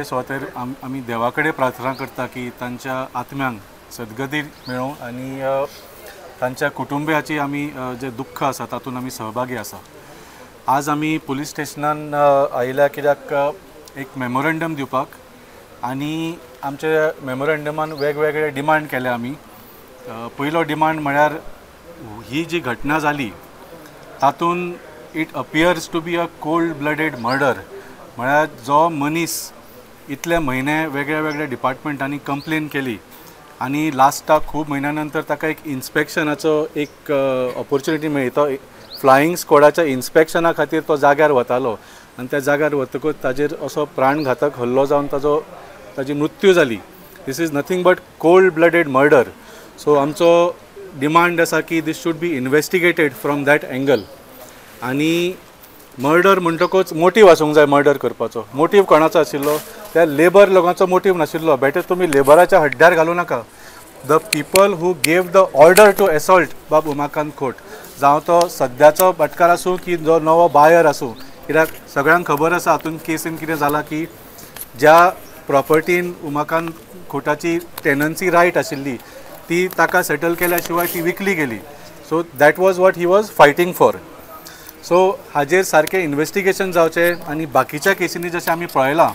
पयले सुवातेर आमी देवा कडेन प्रार्थना करता की तांच्या आत्म्यांक सद्गती मेळूं आनी तांच्या कुटुंबियाची आमी जे दुख्ख आसा तातूंत आमी सहभागी आसा. आज आमी पुलीस स्टेशनान आयल्या कित्याक एक मेमोरंडम दिवपाक आनी आमच्या मेमोरंडमान वेगवेगळे डिमांड केले आमी. पयलो डिमांड म्हळ्यार ही जी घटना जाली तातूंत it appears to be a cold blooded murder. म्हळ्यार जो मनीस इतले म्हयने वेगळ्या वेगळ्या डिपार्टमेंटांनी कंप्लेन केली आनी लास्टाक खूब म्हयन्या नंतर ताका एक इन्स्पेक्शनाचो एक ऑपॉर्च्युनिटी मेळ्ळी. तो फ्लायींग स्क्वॉडाच्या इन्स्पेक्शना खातीर तो जाग्यार वतालो आनी त्या जाग्यार वतकूच ताजेर असो प्राणघातक हल्लो जावन ताजी मृत्यू जाली. This is nothing but cold blooded murder. So आमचो डिमांड आसा की this should be investigated from that angle. आनी मर्डर म्हणटकूच मोटीव आसूंक जाय मर्डर करपाचो. मोटीव कोणाचो आशिल्लो? त्या लेबर लोकांचो मोटीव नाशिल्लो. बेटर तुमी लेबराच्या हड्ड्यार घालूं नाका. The people who gave the order to assault बाब उमाकांत खोट, जावं तो सद्याचो भाटकार आसूं की जो नवो बायर आसूं, कित्याक सगळ्यांक खबर आसा हातूंत केसीन कितें जालां की ज्या प्रॉपर्टीन उमाकांत खोटाची टेनन्सी रायट आशिल्ली ती ताका सेटल केल्या शिवाय ती विकली गेली. So that was what he was fighting for. So हाजेर सारकें इन्वेस्टिगेशन जावचें आनी बाकीच्या केसींनी जशें आमी पळयलां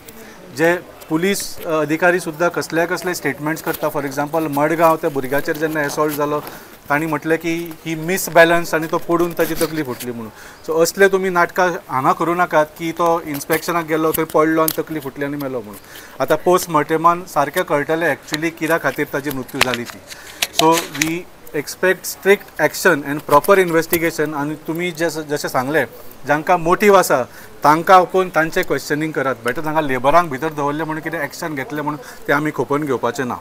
जे पुलीस अधिकारी सुद्दां कसल्या कसले स्टेटमेंट्स करता. फॉर एग्जाम्पल मडगांव त्या भुरग्याचेर जेन्ना एसॉल्ट जालो तांणी म्हटलें की ही मिसबॅलन्स आनी तो पडून ताजी तकली फुटली म्हणून. सो असले तुमी नाटकां हांगा करूं नाकात की तो इन्स्पेक्शनाक गेलो थंय पडलो आनी तकली फुटली आनी मेलो म्हणून. आतां पोस्टमॉर्टमान सारकें कळटलें एक्चुली कित्या खातीर ताजी मृत्यू जाली ती. So we expect strict action and proper investigation. आनी तुमी जशें सांगलें जांकां मोटीव आसा तांकां आपोवन तांचें क्वेश्चनींग करात. बेटर तांकां लेबरांक भितर दवरलें म्हणून कितें एक्शन घेतलें म्हणून तें आमी खोपोवन घेवपाचें ना.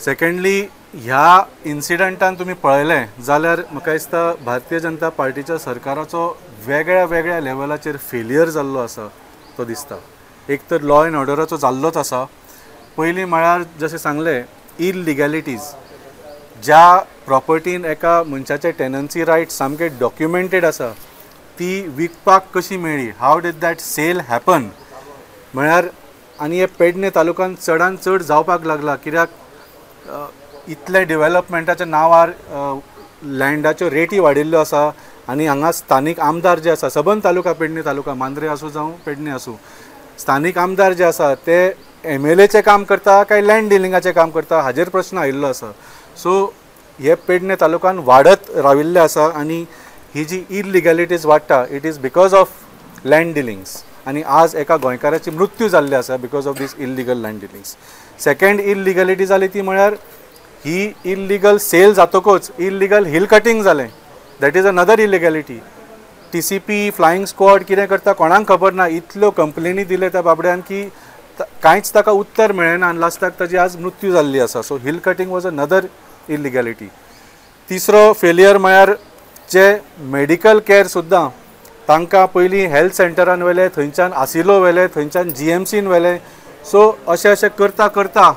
सेकेंडली ह्या इन्सिडंटान तुमी पळयलें जाल्यार म्हाका दिसता भारतीय जनता पार्टीच्या सरकाराचो वेगळ्या वेगळ्या लेवलाचेर फेलियर जाल्लो आसा तो दिसता. एक तर लॉ एंड ऑर्डराचो जाल्लोच आसा. पयलीं म्हळ्यार जशें सांगलें इलिगॅलिटीज, ज्या प्रॉपर्टीन एका मनशाचे टेनन्सी रायट सामके डॉक्युमेंटेड आसा ती विकपाक कशी मेळ्ळी? How did that sale happen? म्हळ्यार आनी हे पेडणे तालुक्यांत चडान चड जावपाक लागला कित्याक इतले डेव्हलपमेंटाच्या नांवार लँडाच्यो रेटी वाडिल्ल्यो आसा आनी हांगा स्थानीक आमदार जे आसा सबंद तालुका पेडणे तालुका मांद्रे आसूं जावं पेडणे आसूं स्थानीक आमदार जे आसा ते एमएलएचें काम करता काय लँड डिलिंगाचें काम करता हाजेर प्रश्न आयिल्लो आसा. सो हे पेडणे तालुक्यान वाडत राविल्ले आसा आनी ही जी इलिगॅलिटीज वाडटा it is because of land dealings. आनी आज एका गोंयकाराची मृत्यू जाल्ली आसा because of this illegal land dealings. Second illegality जाली ती म्हळ्यार ही इल्लिगल सेल जातकूच इल्लिगल हिल कटींग जालें. That is another illegality. TCP flying squad कितें करता कोणाक खबर ना. इतल्यो कंप्लेनी दिले त्या बाबड्यान की कांयच ताका उत्तर मेळ्ळें ना आनी लास्टाक ताजी आज मृत्यू जाल्ली आसा. So hill cutting was another illegality. तिसरो फेलियर म्हळ्यार जे मेडिकल केअर सुद्दां तांकां पयलीं हेल्थ सेंटरान व्हेले, थंयच्यान आसिलो व्हेले, थंयच्यान जीएमसीन व्हेले. सो अशें अशें करता करता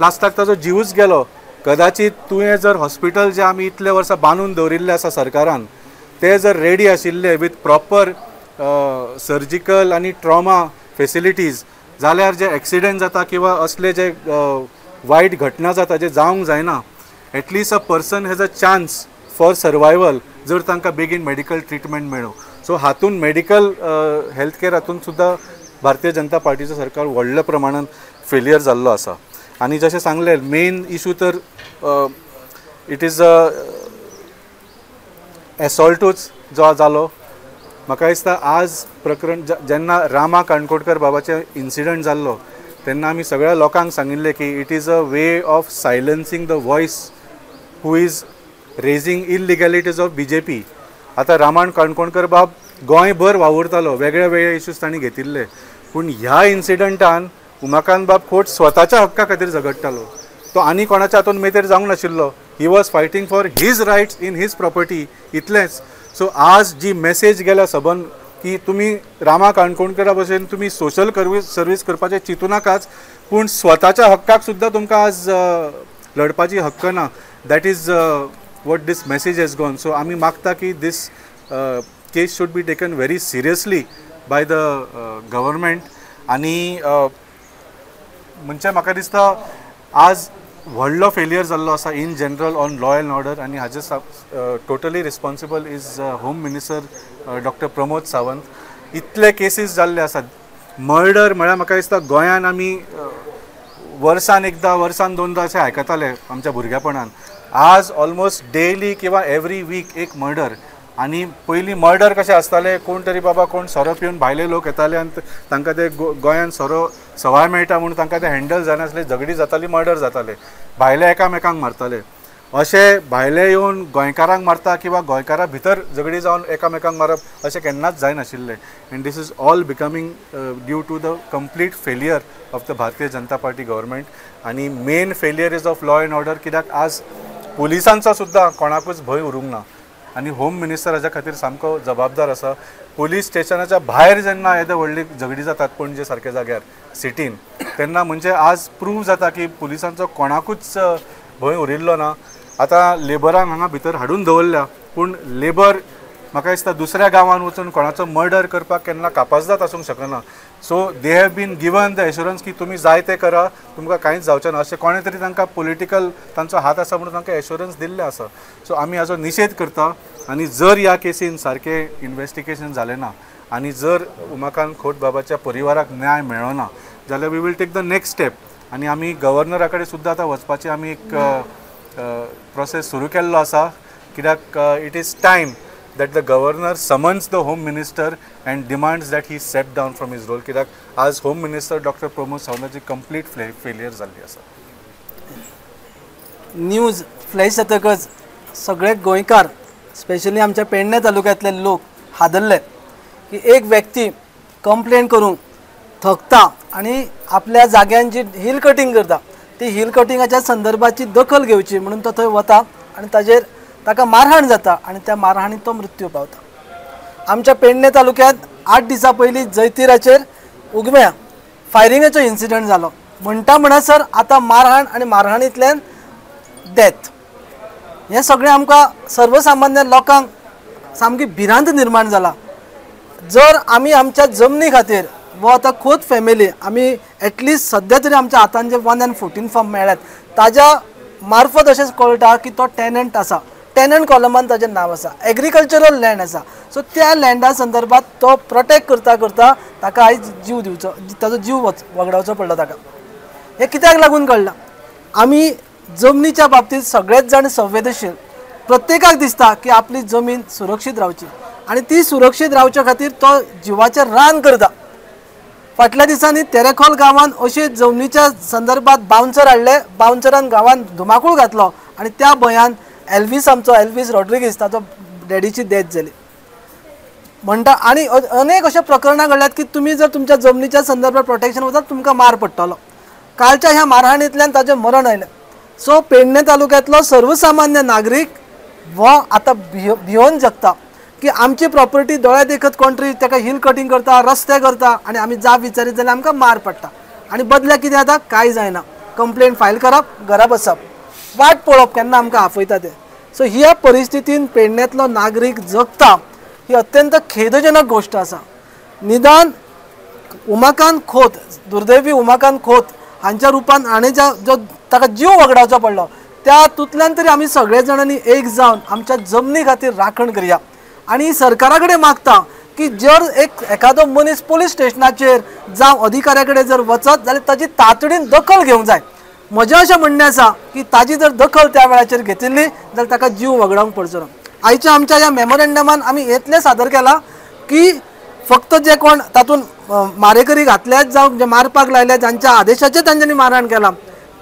लास्टाक ताजो जिवूच गेलो. कदाचित तुवें जर हॉस्पिटल जें आमी इतले वर्सां बांदून दवरिल्लें आसा सरकारान ते जर रेडी आशिल्ले विथ प्रॉपर सर्जिकल आनी ट्रॉमा फेसिलिटीज जाल्यार जे एक्सिडंट जाता किंवा असले जे वायट घटना जाता जे जावंक जायना at least a person has a chance for survival जर तांकां बेगीन मेडिकल ट्रिटमेंट मेळो. सो हातून मेडिकल हेल्थ केअर हातून सुद्दां भारतीय जनता पार्टीचो सरकार व्हडल्या प्रमाणान फेलियर जाल्लो आसा. आनी जशें सांगलें मेन इशू तर it is एसॉल्टूच जो जालो. म्हाका दिसता आज प्रकरण जेन्ना रामा काणकोणकर बाबाचें इन्सिडंट जाल्लो तेन्ना आमी सगळ्या लोकांक सांगिल्लें की it is a way of silencing the voice who is raising illegalities of BJP. आतां रामा काणकोणकर बाब गोंयभर वावुरतालो, वेगळे वेगळे इश्यूज तांणी घेतिल्ले, पूण ह्या इन्सिडंटान उमाकांत बाब खोट स्वताच्या हक्का खातीर झगडटालो. तो आनी कोणाच्या हातून मेतेर जावंक नाशिल्लो. He was fighting for his rights in his property इतलेंच. सो आज जी मेसेज गेल्या सबंद की तुमी रामा काणकोणकरा भशेन तुमी सोशल सर्वीस करपाचें चिंतू नाकाच, पूण स्वताच्या हक्काक सुद्दां तुमकां आज लढपाची हक्क ना. That is what this message has gone. So आमी मागता की this case should be taken very seriously by the government. आनी म्हणजे म्हाका दिसता आज व्हडलो फेलियर जाल्लो आसा in general on law and order आनी हाजे totally responsible is home minister doctor Pramod Sawant. इतले केसीस जाल्ले आसात. मर्डर म्हळ्यार म्हाका दिसता गोंयान आमी वर्सान एकदां वर्सान दोनदां अशें आयकताले आमच्या भुरगेपणान. आज ऑलमोस्ट डेली किंवा एवरी वीक एक मर्डर. आनी पयलीं मर्डर कशें आसतालें, कोण तरी बाबा कोण सोरो पिवन भायले लोक येताले आनी तांकां ते गोंयान सोरो सवाय मेळटा म्हणून तांकां ते हँडल जायनासले, झगडी जाताली, मर्डर जाताले, भायले एकामेकांक मारताले. अशें भायले येवन गोंयकारांक मारता किंवा गोंयकारां भितर झगडी जावन एकामेकांक मारप अशें केन्नाच जायनाशिल्लें. And this is all becoming due to the complete failure of the Bharatiya Janata Party government. आनी main failure is of law and order, कित्याक आज पुलिसांचो सुद्दां कोणाकूच भंय उरूंक ना आनी होम मिनिस्टर हाज्या खातीर सामको जबाबदार आसा. पुलीस स्टेशनाच्या भायर जेन्ना येदे व्हडली झगडी जातात पणजे सारक्या जाग्यार सिटीन, तेन्ना म्हणजे आज प्रूव जाता की पुलिसांचो कोणाकूच भंय उरिल्लो ना. आतां लेबरांक हांगा भितर हाडून दवरल्या, पूण लेबर म्हाका दिसता दुसऱ्या गांवान वचून कोणाचो मर्डर करपाक केन्ना कापाजदाद आसूंक शकना. So they have been given the assurance की तुमी जाय तें करा, तुमकां कांयच जावचें ना, अशें कोणें तरी तांकां पॉलिटिकल तांचो हात आसा म्हणून तांकां एश्योरन्स दिल्लें आसा. सो आमी हाजो निशेध करता आनी जर ह्या केसीन सारकें इन्वेस्टिगेशन जालें ना आनी जर उमाकांत खोत बाबाच्या परिवाराक न्याय मेळ्ळो ना जाल्यार we will take the next step. आनी आमी गव्हर्नरा कडेन सुद्दां आतां वचपाची आमी एक प्रोसेस सुरू केल्लो आसा, कित्याक it is time that the governor summons the home minister and demands that he step down from his role. कित्याक आज होम मिनिस्टर डॉक्टर प्रमोद सावंताची कंप्लीट फेलियर जाल्ली आसा. न्यूज फ्लॅश जातकच सगळे गोंयकार, स्पेशली आमच्या पेडणे तालुक्यांतले लोक हादरले की एक व्यक्ती कंप्लेन करूंक थकता आनी आपल्या जाग्यान जी हिल कटिंग करता ती हिल कटिंगाच्या संदर्भाची दखल घेवची म्हणून तो थंय वता आनी ताजेर ताका मारहाण जाता आनी त्या मारहाणीत तो मृत्यू पावता. आमच्या पेडणे तालुक्यांत 8 दिसां पयलीं जैतिराचेर उगम्या फायरिंगाचो इन्सिडंट जालो. म्हणटा म्हणसर आतां मारहाण आनी मारहाणींतल्यान डेथ, हें सगळें आमकां सर्वसामान्य लोकांक सामकी भिरांत निर्माण जाला. जर आमी आमच्या जमनी खातीर वो आतां खोत फॅमिली आमी एटलिस्ट सद्या तरी आमच्या हातान जे 1 आनी 14 फॉर्म मेळ्ळ्यात ताज्या मार्फत अशें कळटा की तो टेनंट आसा, टेनंट कॉलमान ताजें नांव आसा, एग्रीकल्चरल लँड आसा. सो त्या लँडा संदर्भात तो प्रोटेक्ट करता करता ताका आयज जीव दिवचो, ताजो जीव वगडावचो पडलो ताका. हें कित्याक लागून कळ्ळां? आमी जमनीच्या बाबतींत सगळेच जाण संवेदनशील, प्रत्येकाक दिसता की आपली जमीन सुरक्षीत रावची आनी ती सुरक्षीत रावच्या खातीर तो जिवाचें रान करता. फाटल्या दिसांनी तेरेखोल गांवांत अशी जमनीच्या संदर्भात बाउन्सर हाडले, बाउन्सरान गांवांत धुमाकूळ घातलो आनी त्या भंयान एल्वीस, आमचो एल्वीस रॉड्रिगीस, ताचो डॅडीची डेथ जाली म्हणटा. आनी अनेक अशें प्रकरणां घडल्यात की तुमी जर तुमच्या जमनीच्या संदर्भात प्रोटेक्शन वतात तुमकां मार पडटलो. कालच्या ह्या मारहाणींतल्यान ताचें मरण आयलें. सो पेडणे तालुक्यांतलो सर्वसामान्य नागरीक हो आतां भियोन जगता की आमची प्रॉपर्टी दोळ्या देखत कोण तरी ताका हिल कटिंग करता, रस्ते करता आनी आमी जाप विचारीत जाल्यार आमकां मार पडटा आनी बदल्याक कितें जाता, कांय जायना, कंप्लेन फायल करप, घरा बसप, वाट पळोवप केन्ना आमकां आफयता ते. सो ह्या परिस्थितीन पेडण्यांतलो नागरीक जगता ही अत्यंत खेदजनक गोश्ट आसा. निदान उमाकांत खोत, दुर्दैवी उमाकांत खोत हांच्या रुपान हाणें जो ताका जीव वगडावचो पडलो त्या तुतल्यान तरी आमी सगळे जाणांनी एक जावन आमच्या जमनी खातीर राखण करया. आनी सरकारा कडेन मागता की जर एक एखादो मनीस पोलीस स्टेशनाचेर जावं अधिकाऱ्या कडेन जर वचत जाल्यार ताजी तातडीन दखल घेवंक जाय. म्हजें अशें म्हणणें आसा की ताजी जर दखल त्या वेळाचेर घेतिल्ली जाल्यार ताका जीव वगडावंक पडचो ना. आयच्या आमच्या ह्या मेमोरेंडमान आमी इतलें सादर केलां की फक्त जे कोण तातूंत मारेकरी घातल्यात जावं जे मारपाक लायल्या जांच्या आदेशाचेर तांच्यांनी मारहाण केलां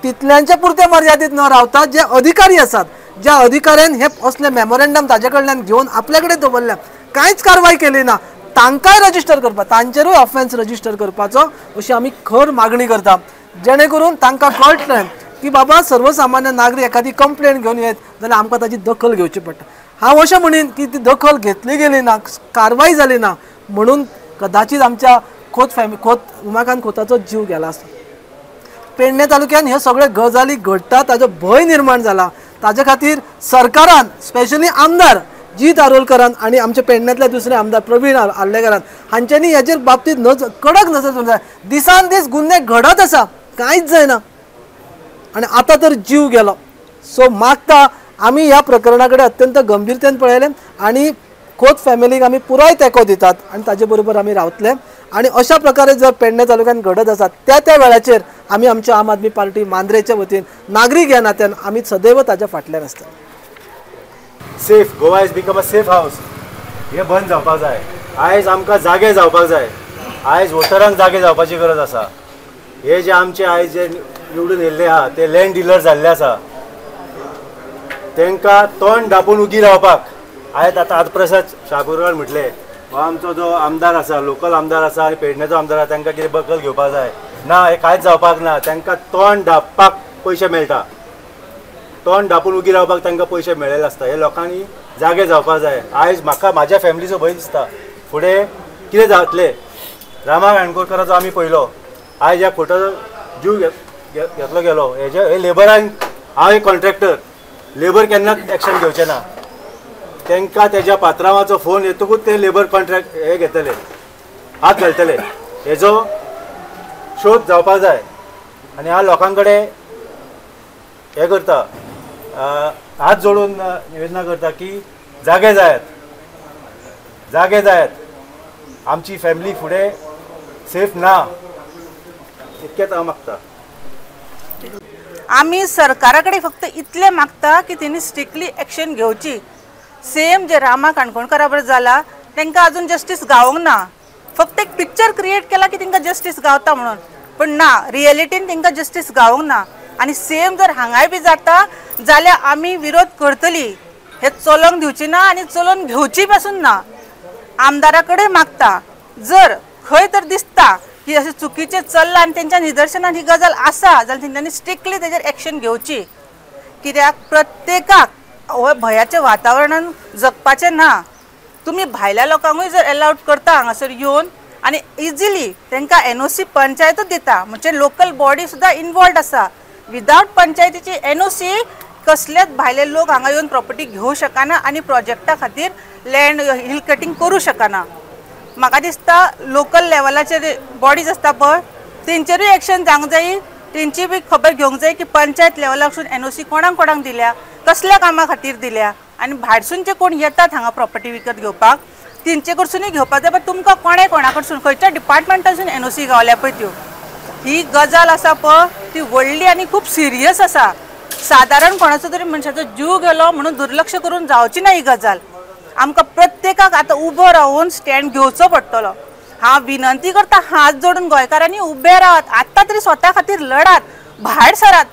तितल्यांच्या पुरते मर्यादीत न रावता जे अधिकारी आसात, ज्या अधिकाऱ्यान हे असले मेमोरेंडम ताजे कडल्यान घेवन आपल्या कडेन दवरल्या, कांयच कारवाय केली ना, तांकांय रजिस्टर करपाक, तांचेरूय ऑफेन्स रजिस्टर करपाचो अशी आमी खर मागणी करता, जेणे करून तांकां कळटलें की बाबा सर्वसामान्य नागरीक एखादी कंप्लेन घेवन येत जाल्यार आमकां ताजी दखल घेवची पडटा. हांव अशें म्हणीन की ती दखल घेतली गेली ना, कारवाय जाली ना म्हणून कदाचीत आमच्या खोत फॅमिली, खोत उमाकांत खोताचो जीव गेला आसता. पेडणे तालुक्यान ह्यो सगळ्यो गजाली घडटा ताजो भंय निर्माण जाला. ताजे खातीर सरकारान स्पेशली आमदार जीत आरोलकरान आनी आमच्या पेडण्यांतले दुसरे आमदार प्रवीण आर्लेकरान हांच्यांनी हेजेर बाबतींत नजर कडक नजर दवरूंक जाय. दिसान दीस गुन्हे घडत आसा, कांयच जायना आनी आतां तर जीव गेलो. सो मागता आमी ह्या प्रकरणा कडेन अत्यंत गंभीरतेन पळयलें आनी खोत फॅमिलीक आमी पुराय तेंको दितात आनी ताजे बरोबर आमी रावतले. आनी अशा प्रकारे जर पेडणे तालुक्यान घडत आसा त्या त्या वेळाचेर आमी आमच्या आम आदमी पार्टी मांद्रेच्या वतीन नागरीक ह्या नात्यान आमी सदैव ताज्या फाटल्यान आसता. Safe Goa is become a safe house हे बंद जावपाक जाय. आयज आमकां जागे जावपाक जाय, आयज वोटरांक जागे जावपाची गरज आसा. हे जे आमचे आयज जे निवडून येयल्ले आहा ते लँड डिलर जाल्ले आसा, तांकां तोंड धापून उगी रावपाक आयज आतां आतां प्रसाद शापूरकार म्हटलें हो आमचो जो आमदार आसा, लोकल आमदार आसा आनी पेडण्याचो आमदार आसा, तांकां कितें बकल घेवपाक जाय ना, हें कांयच जावपाक ना. तांकां तोंड धापपाक पयशे मेळटा, तोंड धापून उगी रावपाक तांकां पयशे मेळिल्ले आसता. हे लोकांनी जागे जावपाक जाय. आयज म्हाका म्हाज्या फॅमिलीचो भंय दिसता फुडें कितें जातलें. रामा काणकोणकाराचो आमी पयलो, आयज ह्या खोटो जीव घेतलो गेलो. हेजे हे लेबरान, हांव एक कॉन्ट्रॅक्टर, लेबर केन्नाच एक्शन घेवचें ना. तांकां तेज्या पात्रांवाचो फोन येतकूच ते लेबर कॉन्ट्रॅक्ट हे घेतले, हात घालतले. हेजो शोध जावपाक जाय आनी ह्या लोकां कडेन हें करता, हात जोडून निवेदना करता की जागे जायात, जागे जायात, आमची फॅमिली फुडें सेफ ना, इतकेंच हांव मागता. आमी सरकारा कडेन फक्त इतलें मागता की तेणी स्ट्रिक्टली एक्शन घेवची. सेम जे रामा काणकोणकारा बरोबर जाला तांकां अजून जस्टीस गावोंक ना. फक्त एक पिक्चर क्रिएट केला की तांकां जस्टीस गावता म्हणून, पण ना, रियलिटीन तांकां जस्टीस गावोंक ना. आनी सेम जर हांगाय बी जाता जाल्यार आमी विरोध करतली. हे चलोवंक दिवची ना आनी चलोवन घेवची पासून ना. आमदारा कडेन मागता, जर खंय तर दिसता की अशें चुकीचें चल्लां आनी तेंच्या निदर्शनान ही गजाल आसा जाल्यार तेंच्यांनी स्ट्रिक्टली तेजेर एक्शन घेवची. कित्याक प्रत्येकाक हो भंयाच्या वातावरणान जगपाचें ना. तुमी भायल्या लोकांकूय जर एलावड करता हांगासर येवन आनी इजिली तांकां एनओसी पंचायतूच दिता, म्हणजे लोकल बॉडी सुद्दां इनवॉल्ड आसा. विदावट पंचायतीची एनओसी कसलेच भायले लोक हांगा येवन प्रॉपर्टी घेवं शकना आनी प्रोजेक्टा खातीर लँड हिल कटींग करूं शकना. म्हाका दिसता लोकल लेवलाचेर बॉडीज आसता पळय तेंचेरूय एक्शन जावंक जाय, तेंची बी खबर घेवंक जाय की पंचायत लेवलाकसून एनओसी कोणाक कोणाक दिल्या, कसल्या कामा खातीर दिल्या आनी भायरसून जे कोण येतात हांगा प्रॉपर्टी विकत घेवपाक तेंचे कडसुनूय घेवपाक जाय. पण तुमकां कोणें कोणा कडसून खंयच्या डिपार्टमेंटासून एनओसी गावल्या पळय त्यो. ही गजाल आसा पळय ती व्हडली आनी खूब सिरियस आसा. सादारण कोणाचो तरी मनशाचो जीव गेलो म्हणून दुर्लक्ष करून जावची ना ही गजाल. आमकां प्रत्येकाक आतां उबो रावून स्टँड घेवचो पडटलो. हांव विनंती करता हात जोडून गोंयकारांनी उबे रावात, आतां तरी स्वता खातीर लढात, भायर सरात.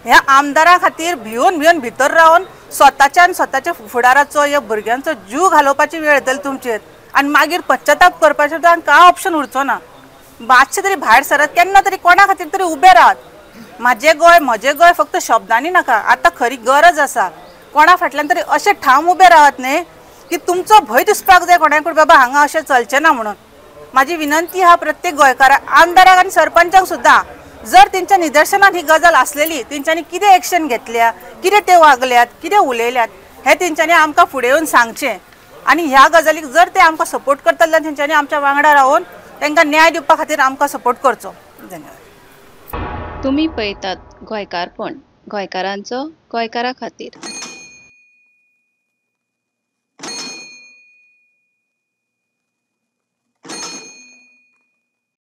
ह्या आमदारा खातीर भिवन भिवन भितर रावन स्वताच्या आनी स्वताच्या फुडाराचो ह्या भुरग्यांचो जीव घालोवपाची वेळ येतली तुमचेर आनी मागीर पश्चाताप करपाचें सुद्दां कांय ऑप्शन उरचो ना. मातशें तरी भायर सरात, केन्ना तरी कोणा खातीर तरी उबे रावात. म्हाजें गोंय म्हजें गोंय फक्त शब्दांनी नाका, आतां खरी गरज आसा. कोणा फाटल्यान तरी अशें ठाम उबे रावात न्ही की तुमचो भंय दिसपाक जाय कोणाकूय, बाबा हांगा अशें चलचें ना म्हणून. म्हाजी विनंती आहा प्रत्येक गोंयकाराक, आमदाराक आनी सरपंचाक सुद्दां, जर तेंच्या निदर्शनान ही गजाल आसलेली तेंच्यांनी कितें एक्शन घेतल्या, कितें ते वागल्यात, कितें उलयल्यात हें तेंच्यांनी आमकां फुडें येवन सांगचें. आनी ह्या गजालीक जर ते आमकां सपोर्ट करतले जाल्यार तेंच्यांनी आमच्या वांगडा रावन तांकां न्याय दिवपा खातीर आमकां सपोर्ट करचो. धन्यवाद. तुमी पळयतात गोंयकारपण, गोंयकारांचो गोंयकारा खातीर.